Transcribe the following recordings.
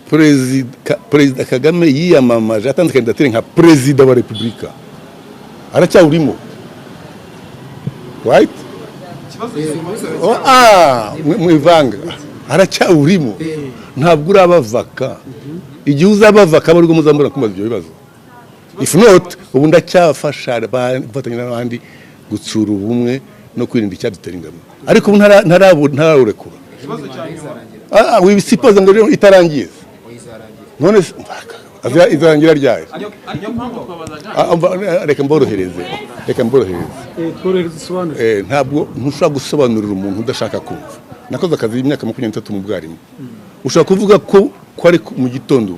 Perezida Kagame yiyamamaje, atanze kandidatire nka perezida wa repubulika, aracyawurimo, right? Oh, mwivanga, aracyawurimo, ntabwo uraba vacant. Igihe uzaba vacant, aba aribwo muzambura kumbaza ibyo bibazo. If not, ubu ndacyafasha gufatanya n'abandi gutsura ubumwe no kwirinda icyadutera ingabo, ariko ubu ntarawurekura. Wibisipoza ngo rero itarangiye. None se izarangira ryari? Niyo mpamvu twabazaga. Reka mborohereze, reka mborohereze. Tworohereze, usobanure. Ntabwo ntushobora gusobanurira umuntu udashaka kumva. Nakoze akazi y'imyaka 23 mu bwarimu. Ushobora kuvuga ko ari mu gitondo,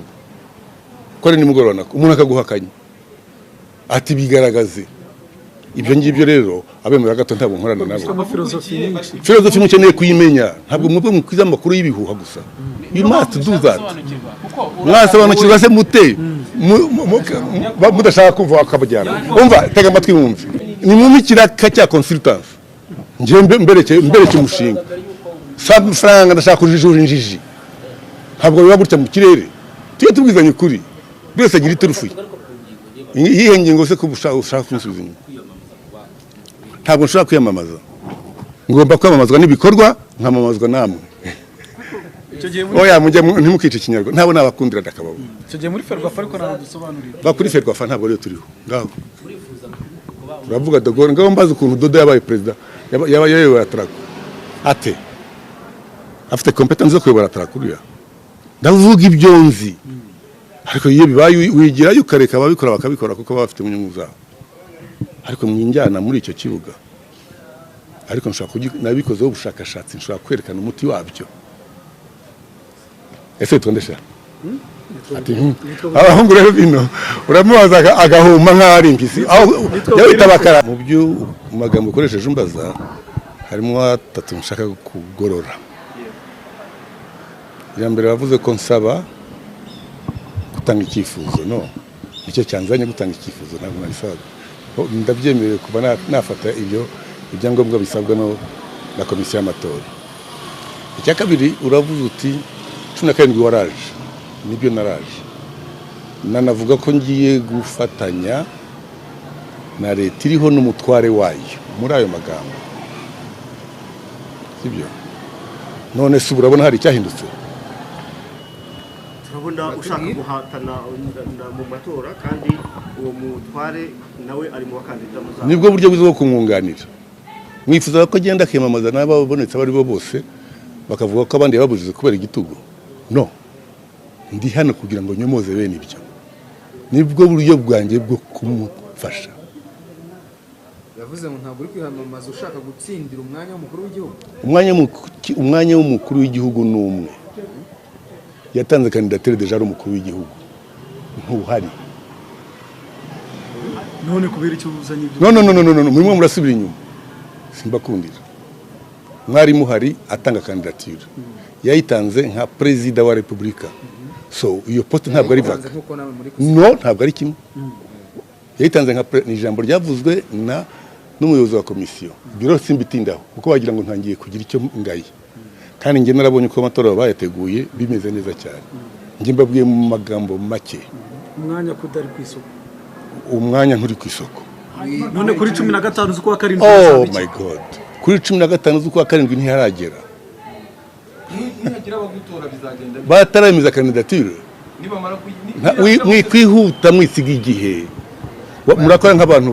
ko ari nimugoroba, nako umuntu akaguhakanya ati: "Bigaragaze." Ibyo ngibyo rero, abemera gato, ntabwo nkorana nabo. Ama philosophie nyinshi. Philosophie mukeneye kuyimenya, ntabwo mwebwe mukwiza amakuru y'ibihuha gusa. You must do that. Kuko Mwasobanukirwa se mute mudashaka kumva? Wakabajyana. Umva, tega amatwi wumve. Ni mu ikiraka cya consultance, njye mbereke umushinga sa amafaranga. Ndashaka kujijura injiji, ntabwo biba gutya mu kirere. Tujye tubwizanya ukuri, buri wese agira iturufu ye. Iyihe ngingo se ko ushaka kunsubiza inyuma? Ntabwo nshobora kwiyamamaza, ngomba kwamamazwa n'ibikorwa, nkamamazwa namwe. Icyo gihe muri Oya, mujye ntimukice ikinyarwanda, ntabwo nabakundira, ndakababona. Icyo gihe muri Ferwafa, ariko ntabwo dusobanurira. Ba kuri Ferwafa ntabwo ariyo turiho. Ngaho uravuga de Gaulle, ngaho mbaza ukuntu Dodo yabaye perezida, yaba yayoboye Atraco ate? Afite competence zo kuyobora Atraco uriya? Ndavuga ibyo nzi, ariko iyo bibaye wigirayo ukareka ababikora bakabikora, kuko baba bafite inyungu zabo. Ariko mwinjyana muri icyo kibuga. Ariko nshobora nabikozeho ubushakashatsi, nshobora kwerekana umuti wabyo. Ese witwa nde sha? Ati Abahungu rero bino uramubaza agahuma nk'aho ari impyisi, aho yawita bakara. Mu byo, mu magambo ukoresheje umbaza, harimo atatu nshaka kugorora. Iya mbere, wavuze ko nsaba gutanga icyifuzo. No nicyo cyanzanye gutanga icyifuzo, ntabwo nabisabaga. Ndabyemerewe kuba nafata ibyo ibyangombwa bisabwa no na komisiyo y'amatora. Icya kabiri, uravuze uti 17 waraje. Nibyo, naraje, nanavuga ko ngiye gufatanya na leta iriho n'umutware wayo muri ayo magambo, sibyo? None se ubu urabona hari icyahindutse? Turabona ushaka guhatana mu matora, kandi uwo mutware nawe ari mu bakandida muzaba. Nibwo buryo bwiza bwo kumwunganira. Mwifuza ko agenda akiyamamaza n'ababonetse abo ari bo bose, bakavuga ko abandi yababujije kubera igitugu? No ndi hano kugira ngo nyomoze bene ibyo. Nibwo buryo bwanjye bwo kumufasha. Yavuze ngo ntabwo uri kwiyamamaza ushaka gutsindira umwanya w'umukuru w'igihugu. Umwanya w'umukuru w'igihugu ni umwe. Yatanze kandidatire déjà ari umukuru w'igihugu, ntuhari. None kubera icyo uzanye ibyo? No, no, no, no, no, no, murimo murasubira inyuma, simbakundira. Mwari muhari atanga kandidatire, yayitanze nka perezida wa repubulika, so iyo poste ntabwo ari Yayitanze vacant. nk'uko nawe muri No, ntabwo ari kimwe. Yayitanze nka ni ijambo ryavuzwe na n'umuyobozi wa komisiyo biro. Simbitindaho kuko wagira ngo ntangiye kugira icyo ngaye, kandi njye narabonye uko amatora bayateguye, bimeze neza cyane. Njye mbabwiye mu magambo make. Umwanya kudari ku isoko? Umwanya nturi ku isoko. None kuri 15 z'ukwa karindwi Oh hazaba iki? my God, kuri 15 z'ukwa karindwi ntiharagera. Nihagira abagutora bizagenda bite? Bataremeza kandidatire. Nibamara Mwikwihuta, mwisiga igihe. Murakora nk'abantu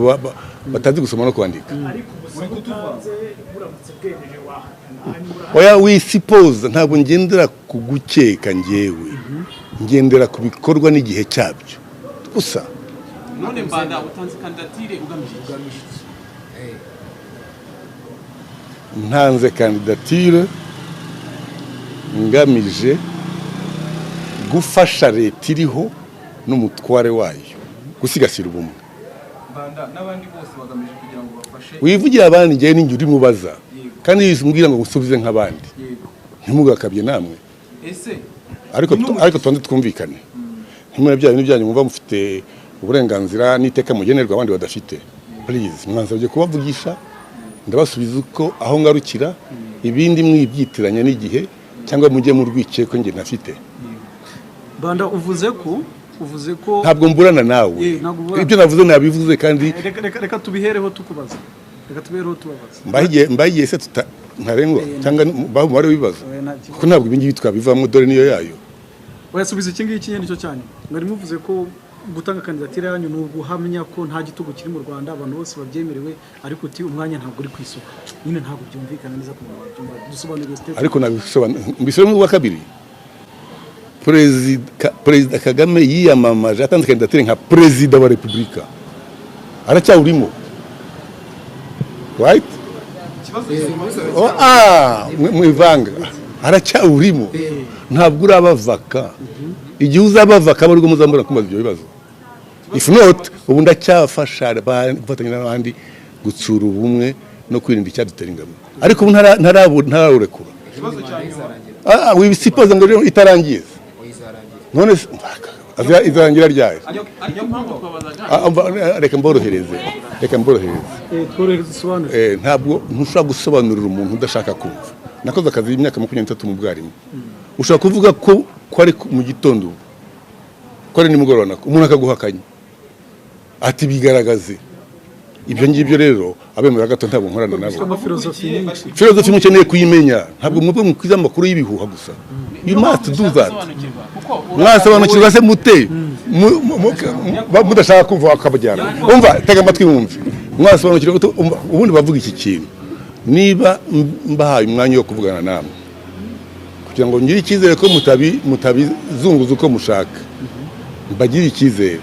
batazi gusoma no kwandika. Ariko ubusabe utanze, buramutse bwemeje, wahatana? Hanyuma Oya, wisipoza, ntabwo ngendera ku gukeka, njyewe ngendera ku bikorwa n'igihe cyabyo gusa. None Mbanda, utanze kandidatire ugamije iki? Ugamije iki? Ntanze kandidatire ngamije gufasha leta iriho n'umutware wayo gusigasira ubumwe. Mbanda, n'abandi bose bagamije kugira ngo bafashe. Wivugira abandi, njyewe ninjye uri mubaza, kandi iyo umbwira ngo ngusubize nk'abandi. Ntimugakabye namwe. Ese Ariko ariko tubanze twumvikane, ntimure bya bintu byanyu mwumva mufite uburenganzira n'iteka mugenerwa abandi badafite. Please, mwansabye kubavugisha, ndabasubiza uko aho ngarukira. Ibindi mwibyitiranya n'igihe cyangwa mujye mu rwikekwe njye ntafite. Mbanda, uvuze ko Ntabwo mburana nawe. Ntabwo uburana. Ibyo navuze nabivuze kandi. Reka tubihereho tukubaza, reka tubihereho tubabaza. Mbahigiye se tuta ntarengwa cyangwa mbahe umubare w'ibibazo? Oya, nta kibazo. Kuko ntabwo ibi ngibi twabivamo, dore niyo yayo. Wayasubiza iki ngiki nyine, nicyo cyanyu. Mwari muvuze ko gutanga kandidatire yanyu ni uguhamya ko nta gitugu kiri mu Rwanda, abantu bose babyemerewe, ariko uti umwanya ntabwo uri ku isoko. Nyine ntabwo byumvikana neza ku muntu wabyumva. Dusobanurire step. Ariko nabisobanura, mbisubiremo ubwa kabiri. Perezida Kagame yiyamamaje, atanze kandidatire nka perezida wa Repubulika, aracyawurimo, right? Oh, mwivanga, aracyawurimo, ntabwo urabavaka. Igihe uzabavaka aba aribwo muzambona kumaza ibyo bibazo. If not, ubu ndacyafasha gufatanya n'abandi gutsura ubumwe no kwirinda icyadutera ingabo, ariko ubu ntarawurekura. Ikibazo cya nyuma. Wibisipoza ngo rero itarangiye. Izarangira. None se izarangira ryari? Niyo mpamvu twabazaga. Reka mborohereze, reka mborohereze. Tworohereze, usobanure. Ntabwo ntushobora gusobanurira umuntu udashaka kumva. Nakoze akazi y'imyaka 23 mu bwarimu. Ushobora kuvuga ko ari mu gitondo ubu, ko ari nimugoroba, nako umuntu akaguhakanya ati bigaragaze. Ibyo ngibyo rero abemera gato ntabwo nkorana nabo. Ama filozofi nyinshi. Filozofi mukeneye kuyimenya, ntabwo mwebwe mukwiza amakuru y'ibihuha gusa. You must do that. Gusobanukirwa kuko Mwasobanukirwa se mute mudashaka kumva bakabajyana? Umva, tega amatwi wumve. Mwasobanukirwa gute? Umva, ubundi bavuga iki kintu: niba mbahaye umwanya wo kuvugana namwe kugira ngo ngire icyizere ko mutabizunguza uko mushaka, mbagire icyizere,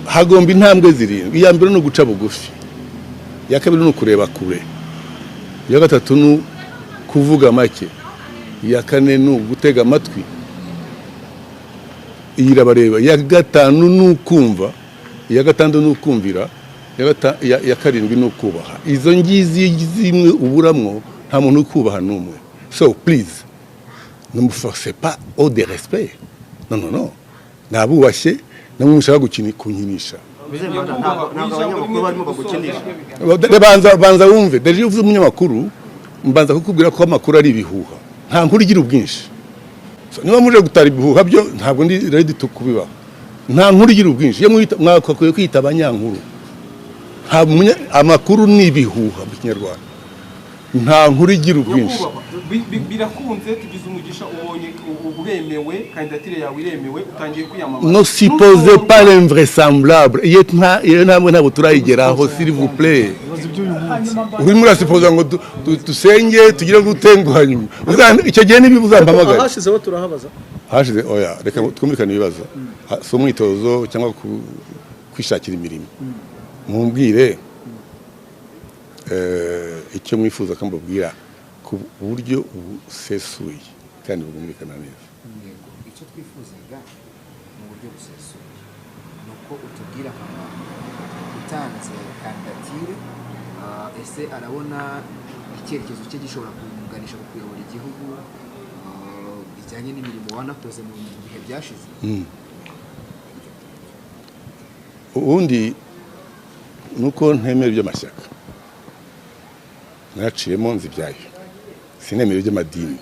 hagomba intambwe zirindwi. Iya mbere ni uguca bugufi, iya kabiri ni ukureba kure, iya gatatu ni kuvuga make, iya kane ni ugutega amatwi, iyi irabareba, iya gatanu ni ukumva, iya gatandatu ni ukumvira, iya karindwi ni ukubaha. Izo ngizi zimwe uburamwo, nta muntu ukubaha n'umwe. So please, ne me forcez pas au de respect. Non, non, non, nabubashye, namwe mushaka gukina kunkinisha. Mbanda, ntabwo abanyamakuru barimo bagukinisha. Banza, banza wumve. Déjà iyo uvuze umunyamakuru, mbanza kukubwira ko amakuru ari ibihuha, nta nkuru igira ubwinshi. So, niba muje gutara ibihuha byo, ntabwo ndi ready to kubibaho. Nta nkuru igira ubwinshi. Iyo mwita, mwakakwiye kwita abanyankuru. Nta amakuru ni ibihuha mu Kinyarwanda. Nta nkuru igira ubwinshi. Nyakubahwa, birakunze, tugize umugisha, ubonye uremewe, kandidatire yawe iremewe, utangiye kwiyamamaza. Ne supposez pas l'invraisemblable. Iyo ntambwe ntabwo turayigeraho, s'il vous plaît. Ibibazo by'uyu munsi. Urimo urasipoza ngo dusenge tugire gutenguha hanyuma icyo gihe niba uzampamagara. Ahashizeho turahabaza. Hashize, oya, reka twumvikane ibibazo. Si umwitozo cyangwa kwishakira imirimo. Mumbwire icyo mwifuza ko mbabwira ku buryo busesuye kandi bwumvikana neza. Yego, icyo twifuzaga mu buryo busesuye ni uko utubwira nka muntu utanze kandidatire, ese arabona icyerekezo cye gishobora kumuganisha ku kuyobora igihugu, bijyanye n'imirimo wanakoze mu bihe byashize? Ubundi nuko ntemera iby'amashyaka, naraciyemo nzi ibyayo. Sinemera iby'amadini,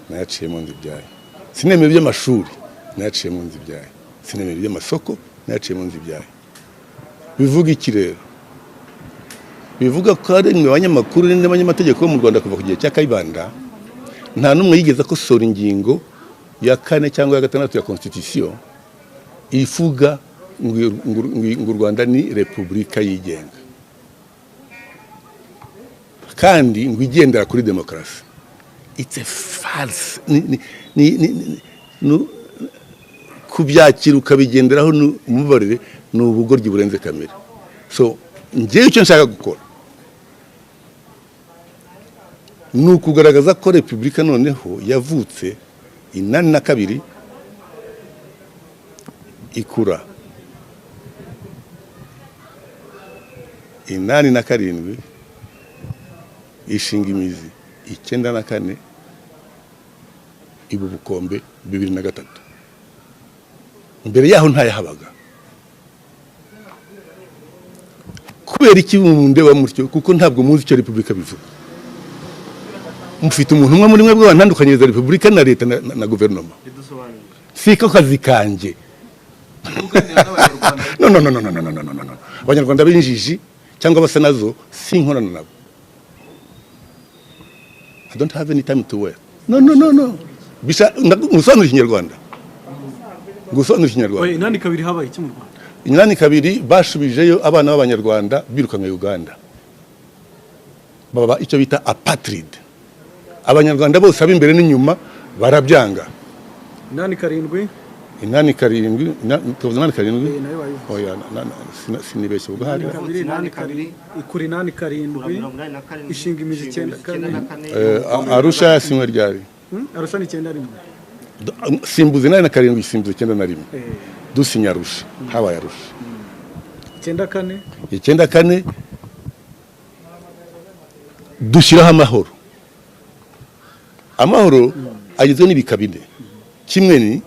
naraciyemo nzi ibyayo. Sinemera iby'amashuri, naraciyemo nzi ibyayo. Sinemera iby'amasoko, naraciyemo nzi ibyayo. Bivuga iki rero? Bivuga ko ari mwe abanyamakuru n'abanyamategeko bo mu Rwanda, kuva ku gihe cya Kayibanda, nta n'umwe yigeze akosora ingingo ya kane cyangwa ya gatandatu ya constitution ivuga ngo u Rwanda ni repubulika yigenga kandi ngo igendera kuri demokarasi. It's a farce. Kubyakira ukabigenderaho, umubabarire, ni ubugoryi burenze kamere. So njyewe icyo nshaka gukora ni ukugaragaza ko repubulika noneho yavutse 82, ikura 87, ishinga imizi 94, iba ubukombe 2003. Mbere yaho ntayahabaga. Kubera iki mundeba mutyo? Kuko ntabwo muzi icyo repubulika bivuga. Mufite umuntu umwe muri mwebwe wantandukanyiriza repubulika na leta na guverinoma? Bidusobanurire. Siko kazi kanjye. Uganira n'Abanyarwanda. No, no, no, no, no, no, no, no, no, no. Abanyarwanda b'injiji cyangwa basa nazo sinkorana nabo. I don't have any time to wait. No, no, no, no. Bisa ngusobanura Ikinyarwanda, ngusobanura Ikinyarwanda. Oya, 82 habaye iki mu Rwanda? 82 bashubijeyo abana b'Abanyarwanda birukanwe Uganda, baba icyo bita apatride. Abanyarwanda bose ab'imbere n'inyuma barabyanga. 87? 87, tuvuze 87. Eh, nayo wayivuze. Oya, sinibeshye ubwo hari. 82, 82, ikura 87. 87. Ishinga imizi 94. Arusha yasinywe ryari? Arusha ni 91. Simbuza 87, simbuza 91. Dusinya Arusha, habaye Arusha. 94. 94 dushyiraho amahoro. Amahoro agizwe n'ibika bine: kimwe ni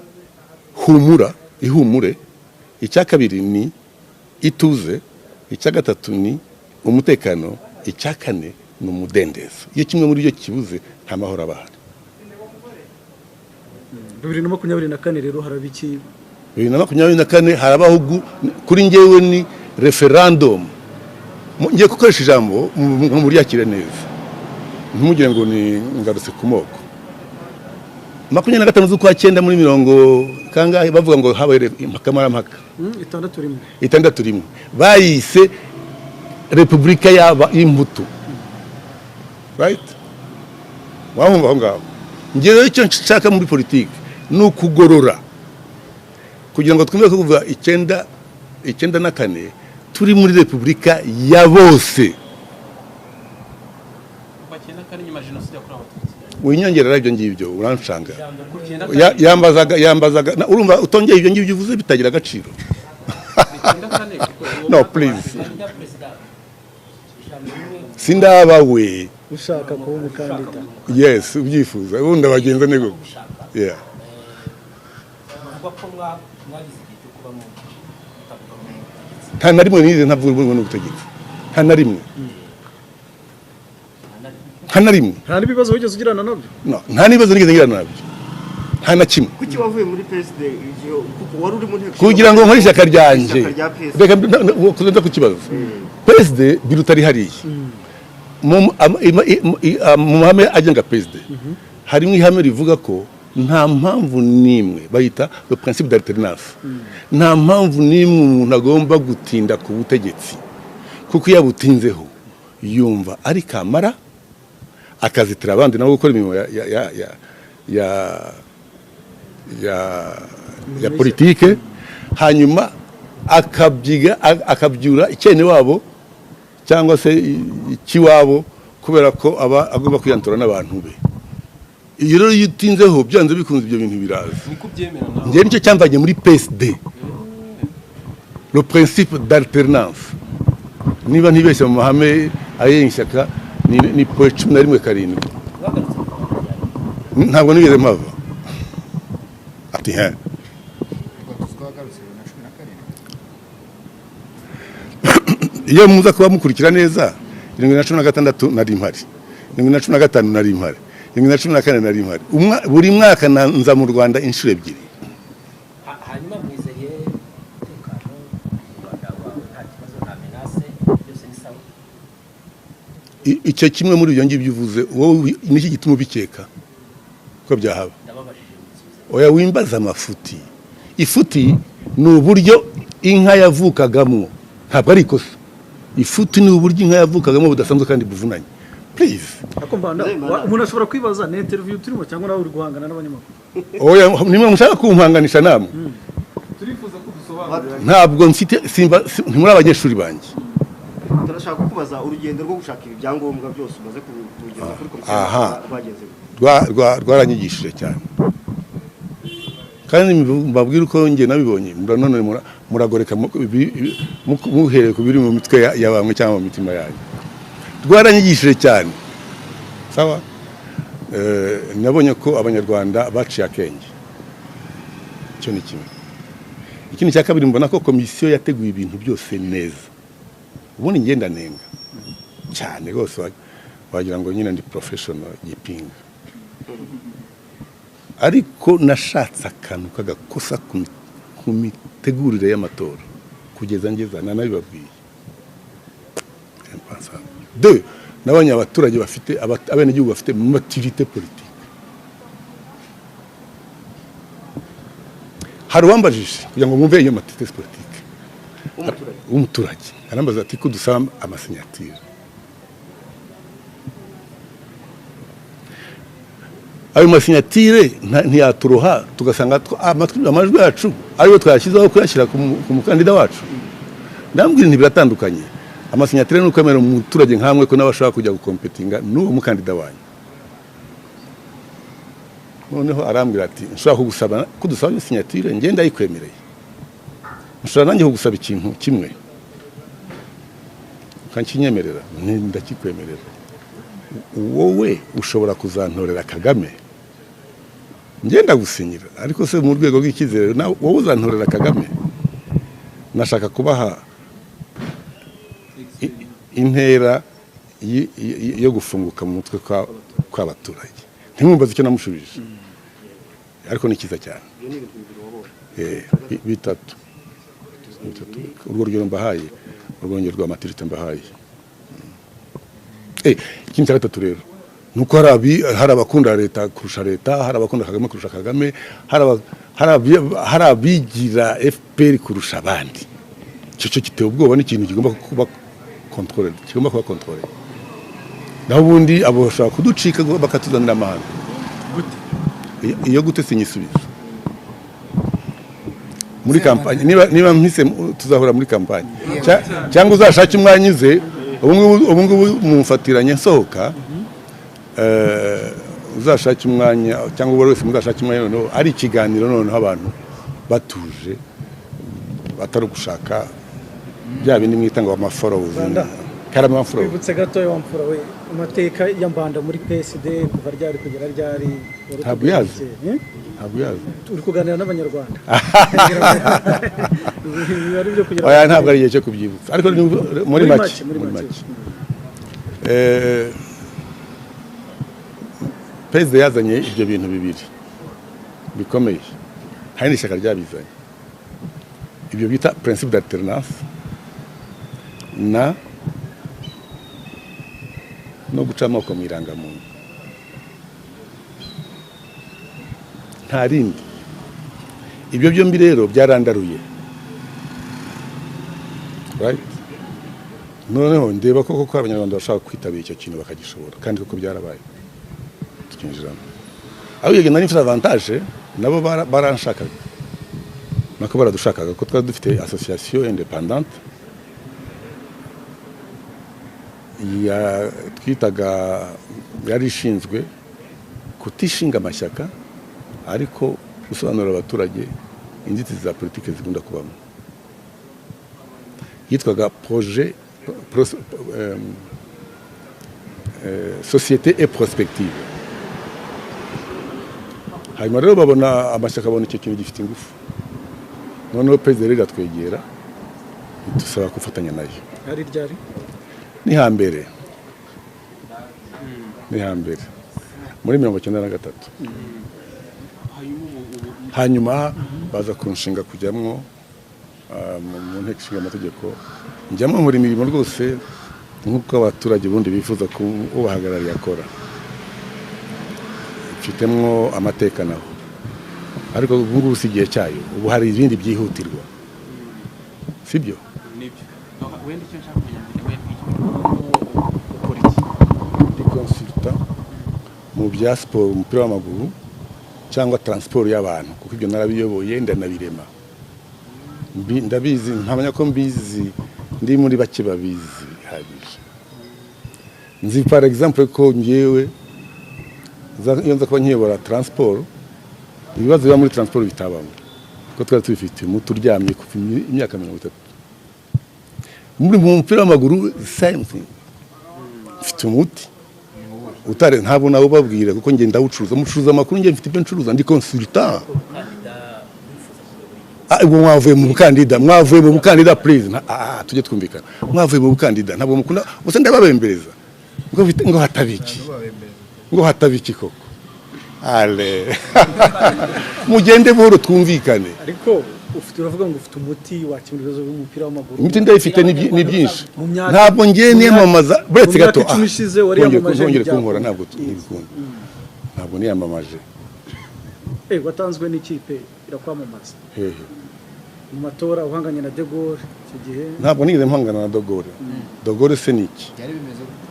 humura, ihumure; icya kabiri ni ituze; icya gatatu ni umutekano; icya kane ni umudendezo. Iyo kimwe muri byo kibuze, nta mahoro aba ahari. 2024 rero haraba iki? 2024 harabaho kuri njyewe ni referendum. Ngiye gukoresha ijambo muryakire neza, ntimugire ngo ni ngarutse ku moko. 25 z'ukwa cyenda muri mirongo kangahe bavuga ngo habaye kamarampaka? 61. 61 bayise repubulika yaba y'Imbuto, right? Wahumva aho ngaho. Njye rero icyo nshaka muri politiki ni ukugorora kugira ngo twumve ko kuva 94 turi muri repubulika ya bose. Kuva 94 nyuma ya Jenoside yakorewe Abatutsi. Winyongerera ibyo ngibyo uranshanga. Kuva icyenda Yambazaga urumva utongeye ibyo ngibyo uvuze bitagira agaciro. 94 kuko uwo No, mwaka please. wa perezida ijambo rimwe. Sindaba we. Ushaka kuba umukandida. Yes, ubyifuza ubundi abagenza ni gutya. Ushaka. Yeah. Bivugwa ko mwagize igihe cyo kuba mu mutavuga rumwe n'ubutegetsi. Nta na rimwe nize ntavuga rumwe n'ubutegetsi, nta na rimwe, nta na rimwe. Nta n'ibibazo wigeze ugirana nabyo? No, nta n'ibibazo nigeze ngira nabyo, nta na kimwe. Kuki wavuye muri PSD igihe kuko wari uri mu nteko Kugira ngo nkore ishyaka ryanjye. Ishyaka rya PSD. Reka kuza ku kibazo PSD biruta ari hariya mu mahame agenga PSD harimo ihame rivuga ko nta mpamvu n'imwe, bayita le principe d'alternance, nta mpamvu n'imwe umuntu agomba gutinda ku butegetsi, kuko iyo abutinzeho yumva ari kamara, akazitira abandi nabo gukora imirimo ya politike, hanyuma akabyiga akabyura icyene wabo cyangwa se ikiwabo, kubera ko aba agomba kwiyantura n'abantu be. Iyo rero iyo utinzeho, byanze bikunze ibyo bintu biraza. Niko ubyemera nawe? Njye nicyo cyamvanye muri PSD, le principe d'alternance. Niba ntibeshye, mu mahame ayenga ishyaka ni point 11.7. Mwagarutse mu Rwanda ryari? Ntabwo nigeze mpava, ati he. Ubwo tuzi ko wagarutse 2017. Iyo muza kuba mukurikira neza, 2016 nari mpari, 2015 nari mpari, 2014 nari mpari. Buri mwaka nza mu Rwanda inshuro ebyiri. Hanyuma mwizeye umutekano mu Rwanda wawe, nta kibazo, nta menace, byose ni sawa? Icyo kimwe muri ibyo ngibyo uvuze wowe niki gituma ubikeka ko byahaba? Ndababajije, musubize. Oya, wimbaza amafuti. Ifuti ni uburyo inka yavukagamo, ntabwo ari ikosa. Ifuti ni uburyo inka yavukagamo budasanzwe kandi buvunanye. Please. Ariko Mbanda, umuntu ashobora kwibaza, ni interview turimo cyangwa nawe uri guhangana n'abanyamakuru? Oya, nimwe mushaka kumpanganisha namwe. Turifuza ko dusobanurira. Ntabwo mfite simba ntimuri abanyeshuri banjye. Turashaka kukubaza urugendo rwo gushaka ibi byangombwa byose umaze kugeza kuri komisiyo rwagenze gute? Rwaranyigishije cyane, kandi mbabwire uko njye nabibonye. None muragoreka muhereye ku biri mu mitwe ya bamwe cyangwa mu mitima yanyu. Rwaranyigishije cyane. Sawa. Nabonye ko Abanyarwanda baciye akenge, icyo ni kimwe. Ikindi cya kabiri, mbona ko komisiyo yateguye ibintu byose neza. Ubundi ngenda nenga cyane rwose, wagira ngo nyine ndi professional gipinga. Ariko nashatse akantu k'agakosa ku mitegurire y'amatora kugeza ngeza nanabibabwiye. Impensable. Deux, nabonye abaturage bafite abenegihugu bafite maturité politique. Hari uwambajije kugira ngo mwumve iyo maturité politique w'umuturage, arambaza ati ko dusaba amasinyatire, ayo masinyatire ntiyaturoha tugasanga amajwi yacu ariyo twayashyizeho kuyashyira ku mukandida wacu. Ndambwira nti biratandukanye, amasinyatire ni ukwemera umuturage nkamwe ko nawe ashobora kujya gukompetinga n'uwo mukandida wanyu. Noneho arambwira ati nshobora kugusaba kudusaba sinyatire, njye ndayikwemereye, nshobora nanjye kugusaba ikintu kimwe ukankinyemerera, ndakikwemerera, wowe ushobora kuzantorera Kagame, njye ndagusinyira, ariko se mu rwego rw'icyizere nawe wowe uzantorera Kagame. Nashaka kubaha intera yo gufunguka mu mutwe kw'abaturage. Ntimwumbaze icyo namushubije, ariko ni cyiza cyane. Bitatu. Urwo rugero mbahaye, urwongero rwa maturité mbahaye. Ikindi cya gatatu rero nuko hari abakunda leta kurusha leta, hari abakunda Kagame kurusha Kagame, hari abigira FPR kurusha abandi. Icyo giteye ubwoba, ni ikintu kigomba kuba contrôlé, kigomba kuba contrôlé. Naho ubundi abo bashobora kuducika bakatuzanira amahano. Iyo gute sinyisubiza muri kampanye, niba mpise tuzahura muri kampanye cyangwa uzashake umwanya uze. Ubu ngubu mumfatiranye nsohoka, uzashake umwanya cyangwa uwo wese muzashake umwanya, noneho ari ikiganiro, noneho abantu batuje, batari ugushaka bya bindi mwita ngo amafollowers. Rwanda. Karama amafollowers. Wibutse gatoya wa mfura we amateka ya Mbanda muri PSD kuva ryari kugera ryari? Ntabwo uyazi. Ntabwo uyazi. Uri kuganira n'abanyarwanda. Biba ari byo kugira Oya, ntabwo ari igihe cyo kubyibutsa, ariko ni muri make, muri muri make. make. Perezida yazanye ibyo bintu bibiri bikomeye, hari n'ishyaka ryabizanye, ibyo bita principe d'alternance na no guca amoko mu irangamuntu, nta rindi. Ibyo byombi rero byarandaruye, right? Noneho ndeba ko koko abanyarwanda bashaka kwitabira icyo kintu bakagishobora, kandi koko byarabaye, tukinjiramo. Aho iyo nari mfite avantage, nabo baranshakaga, nako baradushakaga, ko twari dufite association indépendante ya twitaga, yari ishinzwe kutishinga amashyaka ariko gusobanurira abaturage inzitizi za politiki zikunda kubamo, yitwaga projet société et prospective. Hanyuma rero babona amashyaka, abona icyo kintu gifite ingufu, noneho perezida rero iratwegera idusaba gufatanya nayo. Hari ryari? Ni hambere, ni hambere muri 93. Hanyuma baza kunshinga kujyamwo mu nteko ishinga amategeko, njyamo nkora imirimo rwose nk'uko abaturage ubundi bifuza ko ubahagarariye akora, mfitemwo amateka naho, ariko ubu ngubu si igihe cyayo, ubu hari ibindi byihutirwa, sibyo? Nibyo. Wenda icyo nshaka kumenya mbere, wenda ukora iki? Ndi consultant mu bya siporo, umupira w'amaguru cyangwa transport y'abantu, kuko ibyo narabiyoboye ndanabirema. Ndabizi, ntamenya ko mbizi, ndi muri bake babizi bihagije. Nzi par exemple ko ngewe iyo nza kuba nkiyobora transport, ibibazo biba muri transport bitabamo, kuko twari tubifite umuti uryamye kuva imyaka 30. Muri mu mupira w'amaguru same thing, mfite umuti utare, ntabwo nawe ubabwira kuko njye ndawucuruza, mucuruza amakuru, njye mfite ibyo ncuruza, ndi consultant. Ubwo mwavuye mu bukandida, mwavuye mu bukandida, please. Tujye twumvikana, mwavuye mu bukandida, ntabwo mukunda gusa ndababembereza ngo ngo hatabiki, ngo hatabiki koko. Ale mugende buhoro twumvikane. Ariko ufite, uravuga ngo ufite umuti wakemura ibibazo by'umupira w'amaguru. Imiti ndayifite, ni byinshi. Mu myaka- Ntabwo ngiye niyamamaza, buretse mu myaka gato. 10 ishize wari yamamaje, ntongere ntibyakunda. kunkora, ntabwo ntibikunda, ntabwo niyamamaje. Watanzwe n'ikipe irakwamamaza Hehe? mu matora uhanganye na De Gaulle icyo gihe. Ntabwo nigeze mpangana na De Gaulle. De Gaulle se ni iki? Byari bimeze gute?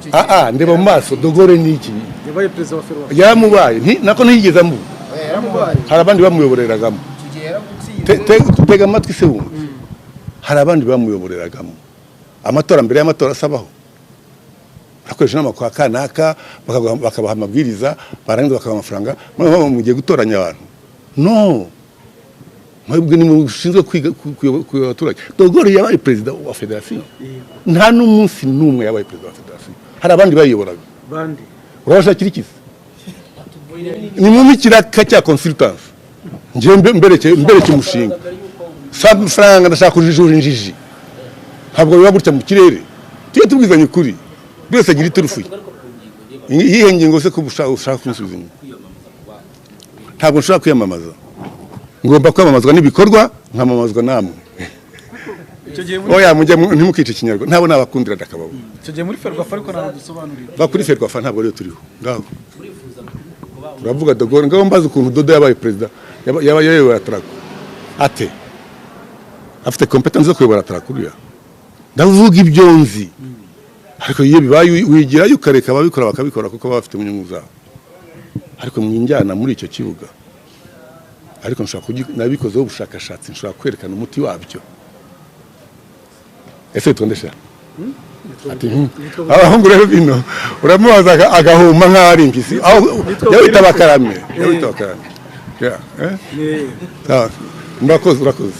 Icyo Ah ah, ndeba mu maso, De Gaulle ni iki? Yabaye perezida wa Ferwafa. Yaramubaye, nako ntiyigeze amuba. Oya, yaramubaye. Hari abandi bamuyoboreragamo. Icyo gihe yaragutsinze. Tega amatwi se wumve, hari abandi bamuyoboreragamo amatora. Mbere y'amatora asabaho bakoresha inama kwa kanaka, bakabaha amabwiriza, barangiza bakabaha amafaranga. Noneho mugiye gutoranya abantu? No mwebwe ni mushinzwe kwiga kuyobora abaturage. De Gaulle yabaye perezida wa federasiyo? Nta n'umunsi n'umwe yabaye perezida wa federasiyo, hari abandi bayiyoboraga. Bande? Urabashakira iki se? Ni mu ikiraka cya consultance, njyewe mbereke umushinga. Si amafaranga, ndashaka kujijura injiji. Ntabwo biba gutya mu kirere, tujye tubwizanya ukuri, buri wese agira iturufu ye. Iyihe ngingo se ko ushaka kunsubiza inyuma? Ntabwo nshobora kwiyamamaza, ngomba kwamamazwa n'ibikorwa, nkamamazwa namwe. Icyo gihe muri Oya, mujye ntimukice Ikinyarwanda, ntabwo nabakundira, ndakababona. Icyo gihe muri Ferwafa, ariko ntabwo dusobanurira. Va kuri Ferwafa, ntabwo ariyo turiho ngaho. Turavuga De Gaulle ngaho, mbaza ukuntu Dodo yabaye perezida, yaba yayoboye Atraco ate? Afite competence zo kuyobora Atraco uriya? Ndavuga ibyo nzi, ariko iyo bibaye wigirayo ukareka ababikora bakabikora, kuko baba bafite inyungu zabo. Ariko mwinjyana muri icyo kibuga. Ariko nshobora nabikozeho ubushakashatsi, nshobora kwerekana umuti wabyo. Ese witwa nde sha? Ati Abahungu rero bino uramubaza agahuma nk'aho ari impyisi. Aho yawita bakarame, yawita bakarame. Yeah, eh? Ni Sawa. Murakoze, urakoze.